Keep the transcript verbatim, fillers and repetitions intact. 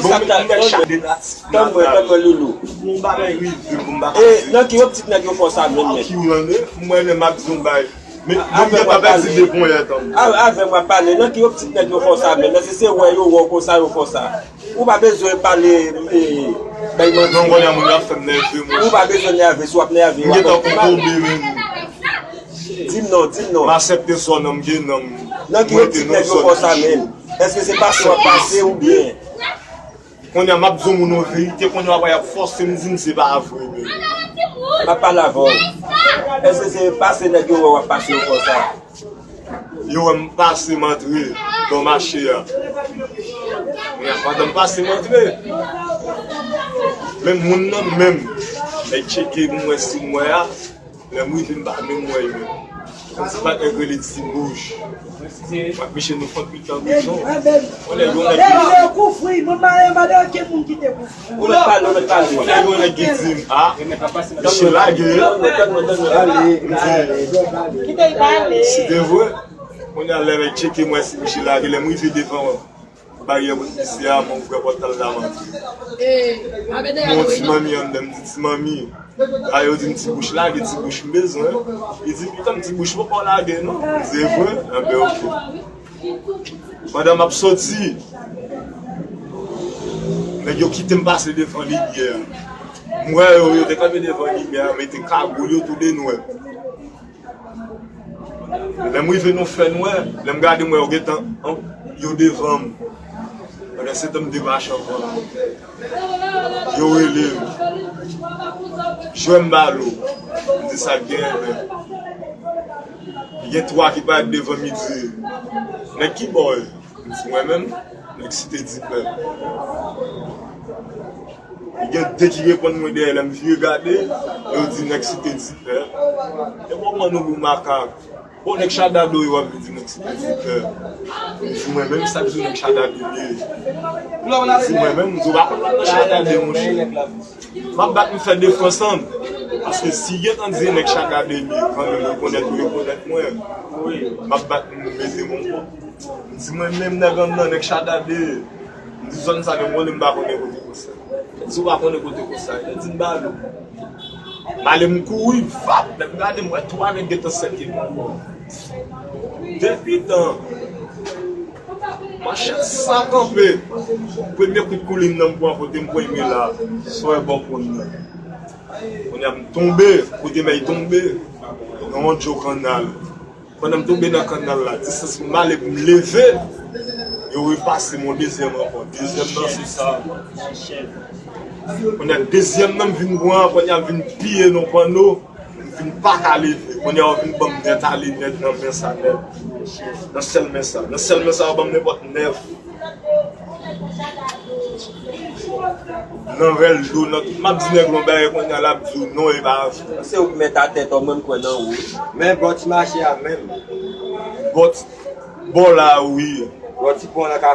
Bon, sa ta tann mwen, tann mwen, tann mwen, Loulou. Yon bagay rive pou m pa pase. E nan ki optik nèg yo fè w sa menm, men? Ki w ande? Mwen menm m ap di yon bagay. Men, yon nèg pa pèdi de ponyèt an. Avè m w ap pale, nan ki optik nèg yo fè w sa menm? Èske se wè yo wè w konsa yo fè w sa? Ou pa bezwen pale, e, bay manti. Non, kounye a moun yo ap fè m nève, monchè. Ou pa bezwen nève, si w ap nève, w ap fè mal. M gentan kokobe menm. Di m non, di m non. M aksepte sò nan m gen nan m. Nan ki optik nèg yo fè w sa menm? Èske se pase w ap pase oubyen? Kounye a m ap di yon moun yon verite, kounye a w ap fòse m di m se pa vre menm. M ap pale avè w. Èske se pase nèg yo wè w ap pase yo fè w sa? Yo wè m pase m antre nan mache a. Kounye a pandan m pase m antre, men moun nan menm, nèg tcheke m wè si m wè a. Lè m rive m pa menm wè yo. Yon ti patnè k rele Ti Bouch. M ak misye nou fè pit nan prizon. Yon nèg, yon nèg ki, yon nèg, yon nèg ki di m, a, misye lage. M di, si te vre, kounye a lè nèg tcheke m wè si misye lage, lè m rive devan baryè kot misye a, mon frè pòt la m antre. Mon ti manmi anndan, m di, ti manmi. A, yo di m Ti Bouch lage, Ti Bouch m bezwen. Li di, pitann, Ti Bouch poko lage non. M di, e vre? Enben, oke. Pandan m ap soti, nèg yo kite m pase devan limyè a. M wè yo, yo te kanpe devan limyè a, mete kagoul yo tou de nwè. Lè m rive nan fènwè, lè m gade m wè yo gentan, yo devan m. Pandan se tan m devache ankò. Yo rele m. Jwè m balo. M di sa k genyen menm. Gen twa ki parèt devan m, li di, nèg ki bò w ye? M di mwen menm, nèg Site Dipè. Li gen de ki reponn mwen dèyè, lè m vire gade, yo di nèg Site Dipè. E bon, mwen nou makak. Bon, nèg Chadado yo ap vin di nèg Site Dipè. M di mwen menm, sa k di nèg Chadado ye? M di mwen menm, m di w pa konn nan Chadado, monchè. M ap bat m fè defans an. Paske si gentan di nèg Chadado ye, kanmenm rekonèt ou rekonèt mwen. M ap bat m mete m ankò. M di mwen menm nèg anndan, nèg Chadado. M di zòn sa menm, mwen menm m pa konnen kote konsa. Lè di w pa konnen kote konsa, lè di m balo. M ale m kouri, vap, lè m gade m wè twa nèg gentan sèke m ankò. Depi tan, manchèt sa kanpe. Premye kout koulin nan m pran kote m pran men la, sou bò pon nan. Kounye a m tonbe, kote mèy tonbe, nan yon djo kannal. Pandan m tonbe nan kannal la, distans pou m ale pou m leve, yo repase m yon dezyèm ankò. Dezyèm nan se sa. Kounye a dezyèm nan m vin pran, kounye a m vin piye nan panno, m vin pa ka leve. Kounye a yo vin ban m nèt ale nèt nan men sa nèt. Nan sèl men sa. Nan sèl men sa yo ban m nenpòt nèf. Nan rèl do, nan tout m ap di nèg la yon bagay kounye a l ap di w non e pa vre. Se ou ki mèt atè tò, mwen m kwè nan ou. Men bò ti mache a menm. Bò ti, bò la wi. Bò ti pon nan ka